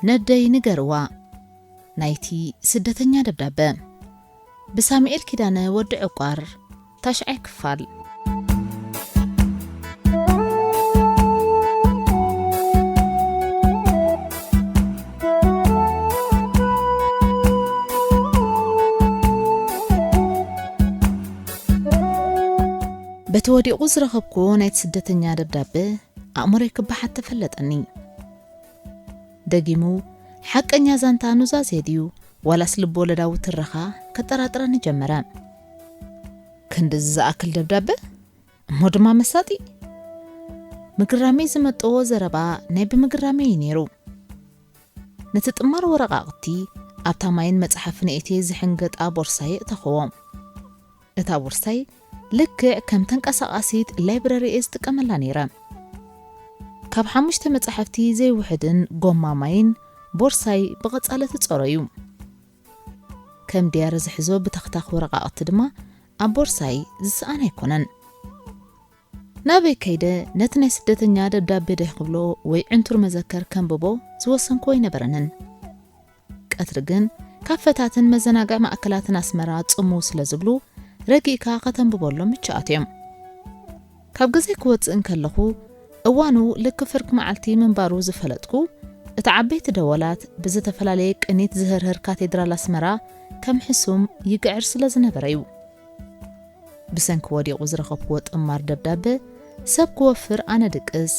ነደይ ንገርዋ፣ ናይቲ ስደተኛ ደብዳበ፣ ብሳሙኤል ኪዳነ ወዲ ዕቋር፣ ታሽዓይ ክፋል። በቲ ወዲቑ ዝረኸብኩዎ ናይቲ ስደተኛ ደብዳበ፣ ኣእምሮይ ክበሓት ተፈለጠኒ። ደጊሙ፣ ሓቀኛ ዛንታ ኑዛዜ ድዩ ዋላስ ልብ ወለዳዊ ትረኻ ከጠራጥረኒ ጀመረ። ክንድዚ ዝኣክል ደብዳበ? እሞ ድማ መሳጢ? ምግራመይ ዝመጠዎ ዘረባ ናይ ብምግራመይ እዩ ነይሩ። ነቲ ጥማር ወረቓቕቲ ኣብታ ማይን መጽሓፍን እትየ ዝሕንገጣ ቦርሳይ እተኽዎ። እታ ቦርሳይ ልክዕ ከም ተንቀሳቓሲት ላይብረሪ እየ ዝጥቀመላ ነይረ። ካብ ሓሙሽተ መጻሕፍቲ ዘይውሕድን ጎማ ማይን ቦርሳይ ብቐጻሊ ትጸሮ እዩ። ከም ድያሪ ዝሕዞ ብተኽታኽ ወረቓቕቲ ድማ ኣብ ቦርሳይ ዝሰኣን ኣይኮነን። ናበይ ከይደ ነቲ ናይ ስደተኛ ደብዳቤ ዶ ክብሎ ወይ ዕንቱር መዘከር ከንብቦ ዝወሰንኩ ኣይነበረንን። ቀትሪ ግን ካፈታትን መዘናግዒ ማእከላትን ኣስመራ ጽምው ስለ ዝብሉ፣ ረጊእካ ከተንብበሎም ምቹኣት እዮም። ካብ ገዛይ ክወጽእ እንከለኹ፣ እዋኑ ልክ ፍርቂ መዓልቲ ምንባሩ ዝፈለጥኩ፣ እቲ ዓበይቲ ደወላት ብዝተፈላለየ ቅኒት ዝህርህር ካቴድራል ኣስመራ ከም ሕሱም ይግዕር ስለ ዝነበረ እዩ። ብሰንኪ ወዲቑ ዝረኸብክዎ ጥማር ደብዳበ፣ ሰብ ክወፍር ኣነ ድቅስ፣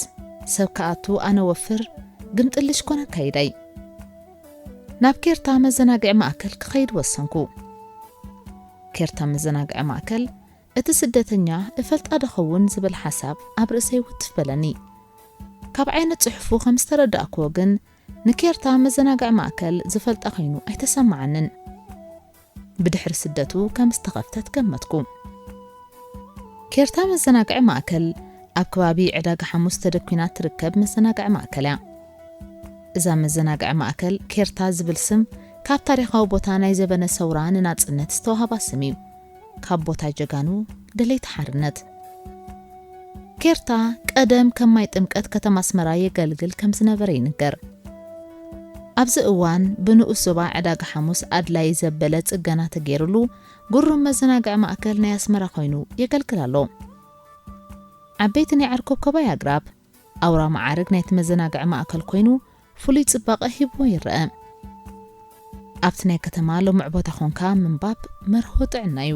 ሰብ ክኣቱ ኣነ ወፍር፣ ግምጥልሽ ኮነ ኣካይዳይ። ናብ ኬርታ መዘናግዒ ማእከል ክኸይድ ወሰንኩ። ኬርታ መዘናግዒ ማእከል፣ እቲ ስደተኛ እፈልጣ ዶ ኸውን ዝብል ሓሳብ ኣብ ርእሰይ ውትፍ በለኒ። ካብ ዓይነት ጽሑፉ ከም ዝተረዳእክዎ ግን፣ ንኬርታ መዘናግዒ ማእከል ዝፈልጣ ኮይኑ ኣይተሰማዓንን። ብድሕሪ ስደቱ ከም ዝተኸፍተት ገመትኩ። ኬርታ መዘናግዒ ማእከል ኣብ ከባቢ ዕዳጋ ሓሙስ ተደኲና ትርከብ መዘናግዒ ማእከል እያ። እዛ መዘናግዒ ማእከል ኬርታ ዝብል ስም ካብ ታሪኻዊ ቦታ ናይ ዘበነ ሰውራ ንናጽነት ዝተዋህባ ስም እዩ። ካብ ቦታ ጀጋኑ ደለይቲ ሓርነት። ኬርታ ቀደም ከም ማይ ጥምቀት ከተማ ኣስመራ የገልግል ከም ዝነበረ ይንገር። ኣብዚ እዋን ብንኡስ ዞባ ዕዳጋ ሓሙስ ኣድላዪ ዘበለ ጽገና ተገይሩሉ፣ ግሩም መዘናግዒ ማእከል ናይ ኣስመራ ኮይኑ የገልግል ኣሎ። ዓበይቲ ናይ ዓርከብኮባይ ኣግራብ፣ ኣውራ መዓርግ ናይቲ መዘናግዒ ማእከል ኮይኑ፣ ፍሉይ ጽባቐ ሂብዎ ይረአ። ኣብቲ ናይ ከተማ ልሙዕ ቦታ ኾንካ ምንባብ መርሆ ጥዕና እዩ።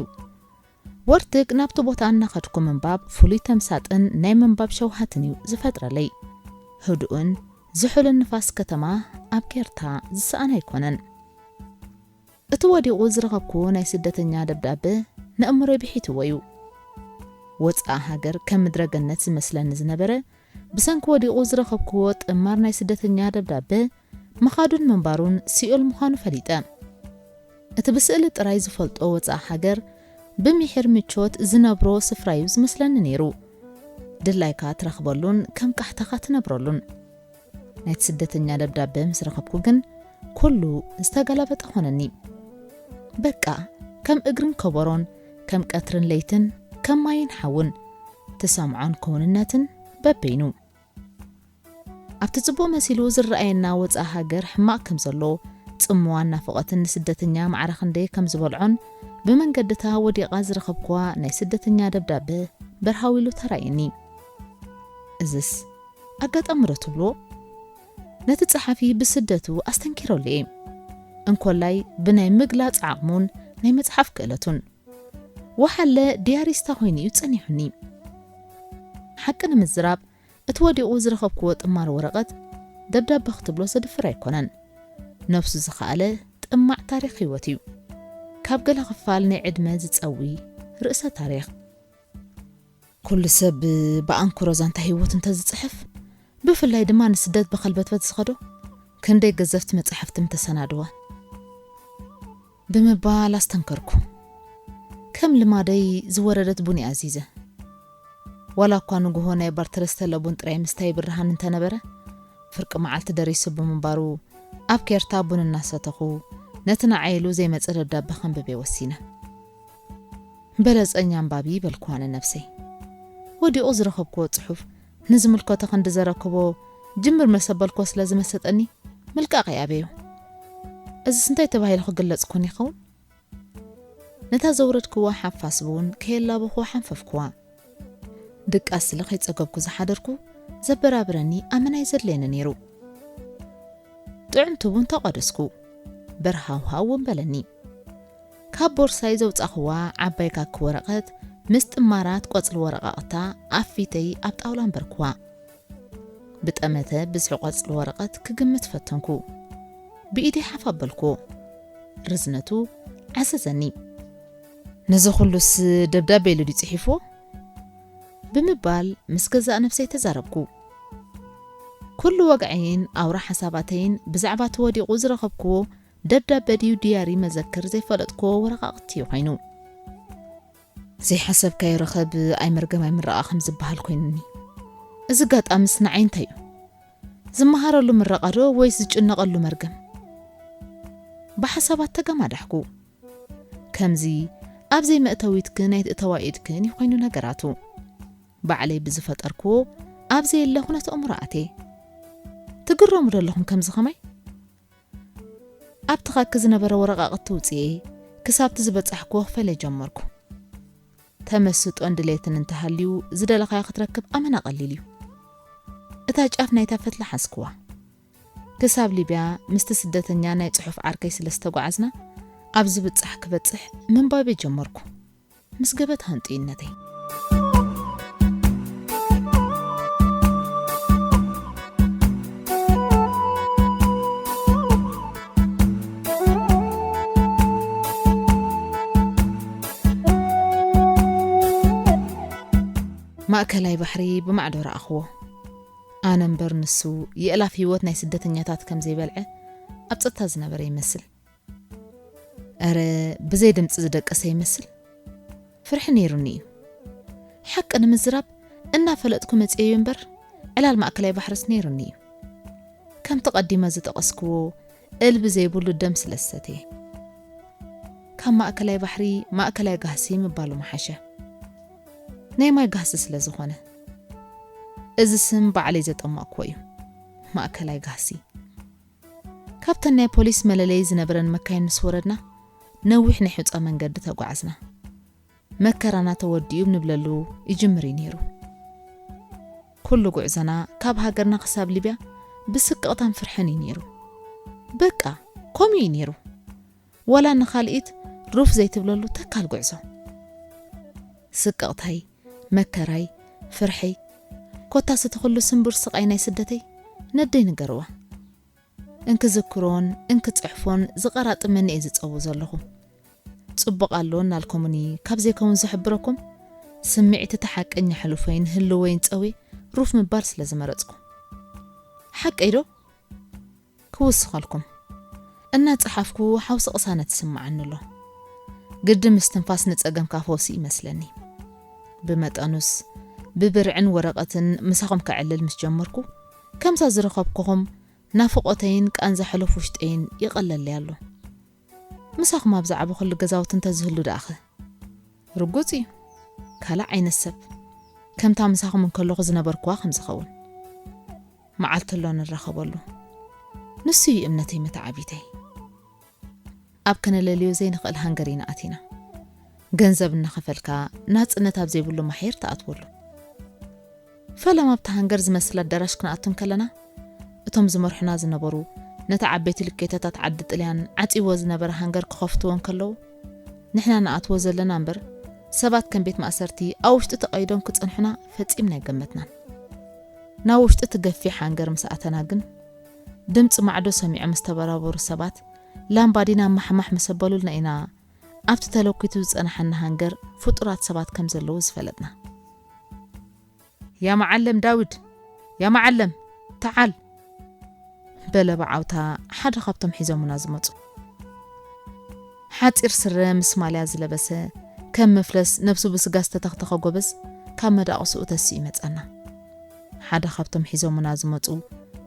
ወርትግ ናብቲ ቦታ እናኸድኩ ምንባብ ፍሉይ ተምሳጥን ናይ ምንባብ ሸውሃትን እዩ ዝፈጥረለይ። ህዱእን ዝሑልን ንፋስ ከተማ ኣብ ኬርታ ዝሰኣን ኣይኮነን። እቲ ወዲቑ ዝረኸብኩዎ ናይ ስደተኛ ደብዳበ ነእምሮይ ብሒትዎ እዩ። ወጻኢ ሃገር ከም ምድረ ገነት ዝመስለኒ ዝነበረ፣ ብሰንኪ ወዲቑ ዝረኸብኩዎ ጥማር ናይ ስደተኛ ደብዳበ፣ ምኻዱን ምንባሩን ሲኦል ምዃኑ ፈሊጠ። እቲ ብስእሊ ጥራይ ዝፈልጦ ወጻኢ ሃገር፣ ብምሒር ምቾት ዝነብሮ ስፍራ እዩ ዝመስለኒ ነይሩ። ድላይካ ትረኽበሉን ከም ቃሕታኻ ትነብረሉን። ናይቲ ስደተኛ ደብዳበ ምስ ረኸብኩ ግን፣ ኩሉ ዝተገላበጠ ኾነኒ። በቃ፣ ከም እግርን ከበሮን፣ ከም ቀትርን ለይትን፣ ከም ማይን ሓውን፣ ትሰምዖን ክውንነትን በበይኑ። ኣብቲ ጽቡቕ መሲሉ ዝረኣየና ወጻኢ ሃገር ሕማቕ ከም ዘሎ፣ ጽምዋን ናፍቖትን ንስደተኛ ማዕረ ክንደይ ከም ዝበልዖን፣ ብመንገድታ ወዲቓ ዝረኸብክዋ ናይ ስደተኛ ደብዳበ በርሃው ኢሉ ተራእየኒ። እዝስ ኣጋጣሚ ዶ ትብልዎ? ነቲ ጸሓፊ ብስደቱ ኣስተንኪረሉ እየ። እንኮላይ ብናይ ምግላጽ ዓቕሙን ናይ መጽሓፍ ክእለቱን። ወሓለ ድያሪስታ ኮይኑ እዩ ጸኒሑኒ። ሓቂ ንምዝራብ፣ እቲ ወዲቑ ዝረኸብክዎ ጥማር ወረቐት ደብዳበ ክትብሎ ዘድፍር ኣይኮነን። ነብሱ ዝኸኣለ ጥማዕ ታሪኽ ህይወት እዩ። ካብ ገለ ክፋል ናይ ዕድመ ዝጸዊ ርእሰ ታሪኽ። ኩሉ ሰብ ብኣንክሮ ዛንታ ህይወቱ እንተዝጽሕፍ፣ ብፍላይ ድማ ንስደት ብኸልበትበት ዝኸዶ፣ ክንደይ ገዘፍቲ መጻሕፍቲ ምተሰናድወ። ብምባል ኣስተንከርኩ። ከም ልማደይ ዝወረደት ቡን እየ ኣዚዘ። ዋላ እኳ ንግሆ ናይ ባርተረስተለ ቡን ጥራይ ምስታይ ብርሃን እንተነበረ፣ ፍርቂ መዓልቲ ደሪሱ ብምንባሩ፣ ኣብ ኬርታ ቡን እናሰተኹ፣ ነቲ ንዓይ ኢሉ ዘይመጸ ደብዳበ ከንብብ እየ ወሲነ። በለጸኛ ኣንባቢ በልኩዋ ንነብሰይ። ወዲቑ ዝረኸብክዎ ጽሑፍ ንዝምልከቶ ክንዲ ዘረክቦ ጅምር መሰበልኮ ስለ ዝመሰጠኒ፣ ምልቃቐይ ኣበዩ። እዝስ እንታይ ተባሂሉ ክግለጽ ኮን ይኸውን? ነታ ዘውረድክዋ ሓፋስ ቡን ከየላበኹ ሓንፈፍክዋ። ድቃስ ስለ ከይጸገብኩ ዝሓደርኩ ዘበራብረኒ ኣመና እዩ ዘድልየኒ ነይሩ። ጥዕምቲ ቡን ተቐደስኩ። በርሃውሃው እውን በለኒ። ካብ ቦርሳይ ዘውጻኽዋ ዓባይ ካኪ ወረቐት ምስ ጥማራት ቆጽሊ ወረቓቕታ ኣብ ፊተይ ኣብ ጣውላ ኣንበርክዋ። ብጠመተ ብዝሒ ቆጽሊ ወረቐት ክግምት ፈተንኩ። ብኢደይ ሓፍ ኣበልኩ። ርዝነቱ ዓዘዘኒ። ነዚ ኩሉስ ደብዳቤ ኢሉ ድዩ ጽሒፍዎ? ብምባል ምስ ገዛእ ነፍሰይ ተዛረብኩ። ኩሉ ወግዐይን ኣውራ ሓሳባተይን ብዛዕባ እቲ ወዲቑ ዝረኸብክዎ ደብዳቤ ድዩ ድያሪ መዘክር ዘይፈለጥክዎ ወረቓቕቲ እዩ ኮይኑ። ዘይሓሰብካዮ ረኸብ ኣይመርገም ኣይምረቓ ከም ዝበሃል ኮይኑኒ። እዚ ኣጋጣምስ ንዓይ እንታይ እዩ? ዝመሃረሉ ምረቓ ዶ ወይስ ዝጭነቐሉ መርገም? ብሓሳባት ተገማዳሕኩ። ከምዚ ኣብ ዘይመእተዊትክን ኣይትእተዋ ኢድክን እዩ ኮይኑ ነገራቱ። ባዕለይ ብዝፈጠርክዎ ኣብ ዘየለ ኩነት ኣእምሮ ኣትየ። ትግረሙ ዶ ኣለኹም ከምዚ ኸማይ? ኣብቲ ኻኪ ዝነበረ ወረቓቕቲ ውፅኤ ክሳብቲ ዝበጻሕክዎ ክፈልየ ጀመርኩ። ተመስጦን ድሌትን እንተሃልዩ ዝደለኻዮ ክትረክብ ኣመና ቀሊል እዩ። እታ ጫፍ ናይታ ፈትሊ ሓዝክዋ። ክሳብ ሊብያ ምስቲ ስደተኛ ናይ ጽሑፍ ዓርከይ ስለ ዝተጓዓዝና ኣብ ዝብጻሕ ክበጽሕ ምንባብ ጀመርኩ። ምስ ገበት ሃንጥዩነተይ። ማእከላይ ባሕሪ ብማዕዶ ረኣኽዎ። ኣነ እምበር ንሱ የእላፍ ህይወት ናይ ስደተኛታት ከም ዘይበልዐ ኣብ ጸጥታ ዝነበረ ይመስል። እረ ብዘይ ድምፂ ዝደቀሰ ይመስል። ፍርሒ ነይሩኒ እዩ። ሓቂ ንምዝራብ እናፈለጥኩ መፅየዮ እምበር ዕላል ማእከላይ ባሕርስ ነይሩኒ እዩ። ከምቲ ቀዲመ ዝጠቐስክዎ እልቢ ዘይብሉ ደም ስለ ዝሰተየ። ካብ ማእከላይ ባሕሪ ማእከላይ ጋህሲ ምባሉ ምሓሸ። ናይ ማይ ጋህሲ ስለ ዝኾነ። እዚ ስም ባዕለይ ዘጠመቕክዎ እዩ። ማእከላይ ጋህሲ። ካብተን ናይ ፖሊስ መለለዪ ዝነበረን መካይን ምስ ወረድና ነዊሕ ናይ ሑጻ መንገዲ ተጓዓዝና። መከራና ተወዲኡ ንብለሉ ይጅምር እዩ ነይሩ። ኩሉ ጉዕዞና ካብ ሃገርና ክሳብ ሊብያ ብስቅቕታን ፍርሕን እዩ ነይሩ። በቃ ከምኡ እዩ ነይሩ። ዋላ ንኻልኢት ሩፍ ዘይትብለሉ ተካል ጉዕዞ። ስቅቕታይ፣ መከራይ፣ ፍርሐይ፣ ኮታስ እቲ ኩሉ ስንቡር ስቓይ ናይ ስደተይ ነደይ ንገርዋ። እንክዝክሮን እንክጽሕፎን ዝቐራጥመኒ እየ ዝጸቡ ዘለኹ። ጽቡቕ ኣሎ እናልኩምኒ ካብ ዘይከውን ዝሕብረኩም፣ ስምዒት እቲ ሓቀኛ ሕሉፈይን ህልወይን ጸውየ ሩፍ ምባል ስለ ዝመረጽኩ። ሓቀይ ዶ? ክውስኸልኩም። እናጸሓፍኩ ሓውሲ ቅሳነት ይስምዓኒ ኣሎ። ግዲ ምስትንፋስ ንጸገምካ ፈውሲ ይመስለኒ። ብመጠኑስ፣ ብብርዕን ወረቐትን ምሳኹም ከዕልል ምስ ጀመርኩ፣ ከምዛ ዝረኸብኩኹም ናፍቖተይን ቃንዛ ሕሉፍ ውሽጠይን ይቐለለይ ኣሎ። ምሳኹም ኣብ ዝዓበኹሉ ገዛውቲ እንተዝህሉ ደኣኸ? ርጉጽ እዩ። ካልእ ዓይነት ሰብ። ከምታ ምሳኹም እንከለኹ ዝነበርኩዋ ከም ዝኸውን። መዓልቲ ኣሎ ንራኸበሉ። ንሱ እዩ እምነተይ መተዓቢተይ። ኣብ ከነለልዮ ዘይንኽእል ሃንገር ኢና ኣቲና። ገንዘብ እናኸፈልካ ናጽነት ኣብ ዘይብሉ ማሕየር ትኣትወሉ። ፈለማ ኣብቲ ሃንገር ዝመስል ኣዳራሽ ክንኣቱ እንከለና፣ እቶም ዝመርሑና ዝነበሩ ነቲ ዓበይቲ ልኬታታት ዓዲ ጥልያን ዓጺዎ ዝነበረ ሃንገር ክኸፍትዎ እንከለዉ፣ ንሕና ንኣትዎ ዘለና እምበር ሰባት ከም ቤት ማእሰርቲ ኣብ ውሽጢ ተቐይዶም ክጸንሑና ፈጺምና ኣይገመትናን። ናብ ውሽጢ እቲ ገፊሕ ሃንገር ምስ ኣተና ግን፣ ድምጺ ማዕዶ ሰሚዖም ዝተበራበሩ ሰባት ላምባዲና ማሕማሕ ምስ ኣበሉልና ኢና ኣብቲ ተለኲቱ ዝጸናሓና ሃንገር ፍጡራት ሰባት ከም ዘለዉ ዝፈለጥና። ያ መዓለም ዳውድ፣ ያ መዓለም፣ ተዓል! በለ ብዓውታ ሓደ ካብቶም ሒዞምና ዝመጹ። ሓጺር ስረ ምስ ማልያ ዝለበሰ፣ ከም መፍለስ ነብሱ ብስጋ ዝተተኽተኸ ጎበዝ ካብ መዳቕስኡ ተሲኡ መጻና። ሓደ ካብቶም ሒዞምና ዝመጹ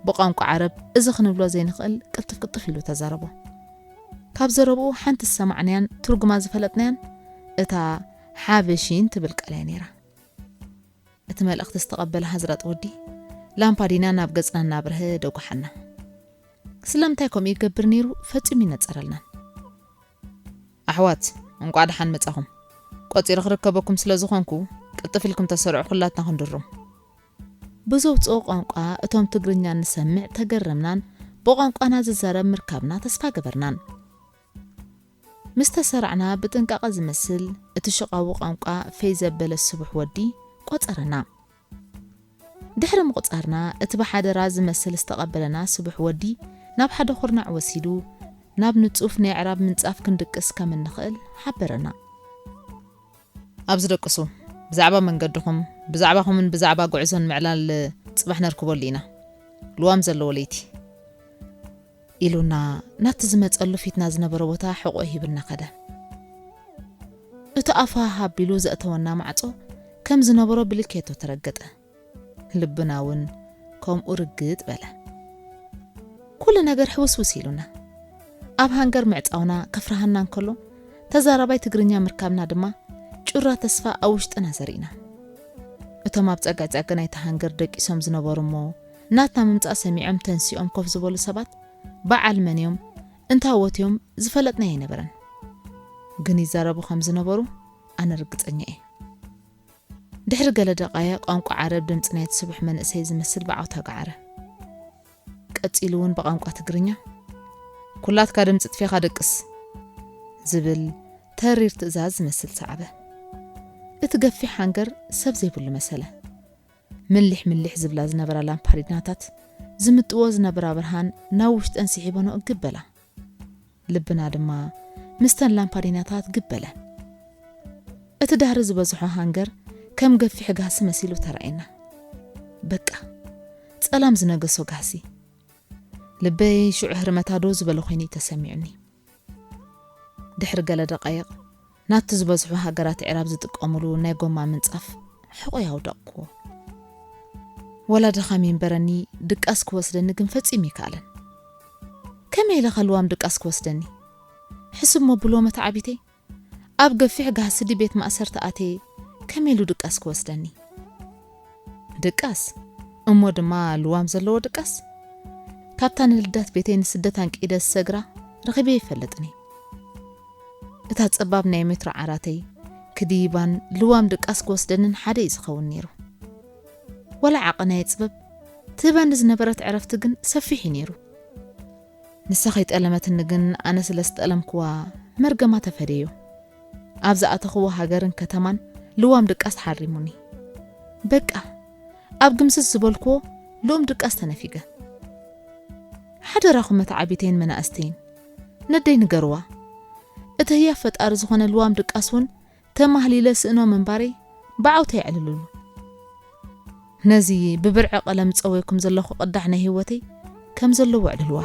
ብቋንቋ ዓረብ እዚ ክንብሎ ዘይንኽእል ቅልጥፍ ቅልጥፍ ኢሉ ተዛረቦ። ካብ ዘረብኡ ሓንቲ ዝሰማዕናያን ትርጉማ ዝፈለጥናያን እታ ሓበሺን ትብል ቃል እያ ነይራ። እቲ መልእኽቲ ዝተቐበለ ሃዝራጥ ወዲ ላምፓዲና ናብ ገጽና እናብርሀ ደጓሓና። ስለምንታይ ከምኡ ይገብር ነይሩ ፈጺሙ ይነጸረልናን። ኣሕዋት፣ እንቋዕ ደሓን መጻኹም። ቆጺረ ክርከበኩም ስለ ዝኾንኩ፣ ቅልጥፍ ኢልኩም ተሰርዑ ኩላትና ክንድሩም። ብዘውጽኦ ቋንቋ እቶም ትግርኛ ንሰምዕ ተገረምናን ብቋንቋና ዝዛረብ ምርካብና ተስፋ ገበርናን። ምስ ተሰራዕና ብጥንቃቐ ዝመስል እቲ ሽቓዊ ቋንቋ ፈይ ዘበለ ስቡሕ ወዲ ቆጸረና። ድሕሪ ምቑጻርና እቲ ብሓደራ ዝመስል ዝተቐበለና ስቡሕ ወዲ ናብ ሓደ ኩርናዕ ወሲዱ ናብ ንጹፍ ናይ ዕራብ ምንጻፍ ክንድቅስ ከም እንኽእል ሓበረና። ኣብዚ ደቅሱ፣ ብዛዕባ መንገድኹም፣ ብዛዕባኹምን ብዛዕባ ጉዕዞን ምዕላል ጽባሕ ነርክበሉ ኢና። ልዋም ዘለዎ ለይቲ። ኢሉና ናብቲ ዝመጸሉ ፊትና ዝነበረ ቦታ ሕቖ ሂብና ከደ። እቲ ኣፉ ሃሃ ኣቢሉ ዘእተወና ማዕጾ ከም ዝነበሮ ብልኬቶ ተረገጠ። ልብና እውን ከምኡ ርግጥ በለ። ኩሉ ነገር ሕውስውስ ኢሉና። ኣብ ሃንገር ምዕጻውና ከፍርሃና እንከሎ፣ ተዛራባይ ትግርኛ ምርካብና ድማ ጩራ ተስፋ ኣብ ውሽጥና ዘሪእና። እቶም ኣብ ጸጋይ ጸገ ናይቲ ሃንገር ደቂሶም ዝነበሩ እሞ ናትና ምምጻእ ሰሚዖም ተንሲኦም ኮፍ ዝበሉ ሰባት በዓል መን እዮም፣ እንታዎት እዮም ዝፈለጥናዮ ኣይነበረን። ግን ይዛረቡ ከም ዝነበሩ ኣነ ርግጸኛ እየ። ድሕሪ ገለ ደቓይቕ ቋንቋ ዓረብ ድምጺ ናይቲ ስቡሕ መንእሰይ ዝመስል ብዓውታ ገዓረ። ቀጺሉ እውን ብቋንቋ ትግርኛ፣ "ኩላትካ ድምጺ ጥፌኻ ደቅስ" ዝብል ተሪር ትእዛዝ ዝመስል ሰዓበ። እቲ ገፊሕ ሃንገር ሰብ ዘይብሉ መሰለ። ምሊሕ ምሊሕ ዝብላ ዝነበራ ላምፓዲናታት ዝምጥዎ ዝነበራ ብርሃን ናብ ውሽጠን ስሒበንኦ እግብ በላ። ልብና ድማ ምስተን ላምፓዲናታት ግብ በለ። እቲ ዳህሪ ዝበዝሖ ሃንገር ከም ገፊሕ ጋህሲ መሲሉ ተራእየና። በቃ፣ ጸላም ዝነገሶ ጋህሲ። ልበይ ሽዑ ህርመታ ደው ዝበለ ኮይኑ እዩ ተሰሚዑኒ። ድሕሪ ገለ ደቃይቕ፣ ናብቲ ዝበዝሑ ሃገራት ዕራብ ዝጥቀሙሉ ናይ ጎማ ምንጻፍ ሕቖይ ኣውደቕኩዎ። ወላ ድኻም ይንበረኒ፣ ድቃስ ክወስደኒ ግን ፈጺሙ ኣይከኣለን። ከመይ ኢለ ኸ ልዋም ድቃስ ክወስደኒ? ሕስብ እሞ ብሎ መተዓቢተይ፣ ኣብ ገፊሕ ጋህሲ ድዩ ቤት ማእሰርቲ ኣትየ ከመይ ኢሉ ድቃስ ክወስደኒ? ድቃስ? እሞ ድማ ልዋም ዘለዎ ድቃስ? ካብታ ንልዳት ቤተይ ንስደት ኣንቂደ ዝሰግራ ረኺበ ይፈልጥን እየ። እታ ጸባብ ናይ ሜትሮ ዓራተይ ክድይባን ልዋም ድቃስ ክወስደንን ሓደ እዩ ዝኸውን ነይሩ። ወላ ዓቐናይ ጽበብ ትህበኒ ዝነበረት ዕረፍቲ ግን ሰፊሕ እዩ ነይሩ። ንሳ ከይጠለመትኒ ግን ኣነ ስለ ዝጠለምክዋ መርገማ ተፈደዮ። ኣብ ዝኣተኽዎ ሃገርን ከተማን ልዋም ድቃስ ሓሪሙኒ። በቃ፣ ኣብ ግምስስ ዝበልክዎ ልኡም ድቃስ ተነፊገ። ሓደራኹም መተዓቢተይን መናእስተይን፣ ነደይ ንገርዋ። እቲ ህያብ ፈጣሪ ዝኾነ ልዋም ድቃስ እውን ተማህሊለ ስእኖ ምንባረይ ብዓውታ የዕልልሉ። ነዚ ብብርዒ ቀለም ዝጸወይኩም ዘለኹ ቅዳሕ ናይ ህይወተይ ከም ዘለዎ ኣዕልልዋ።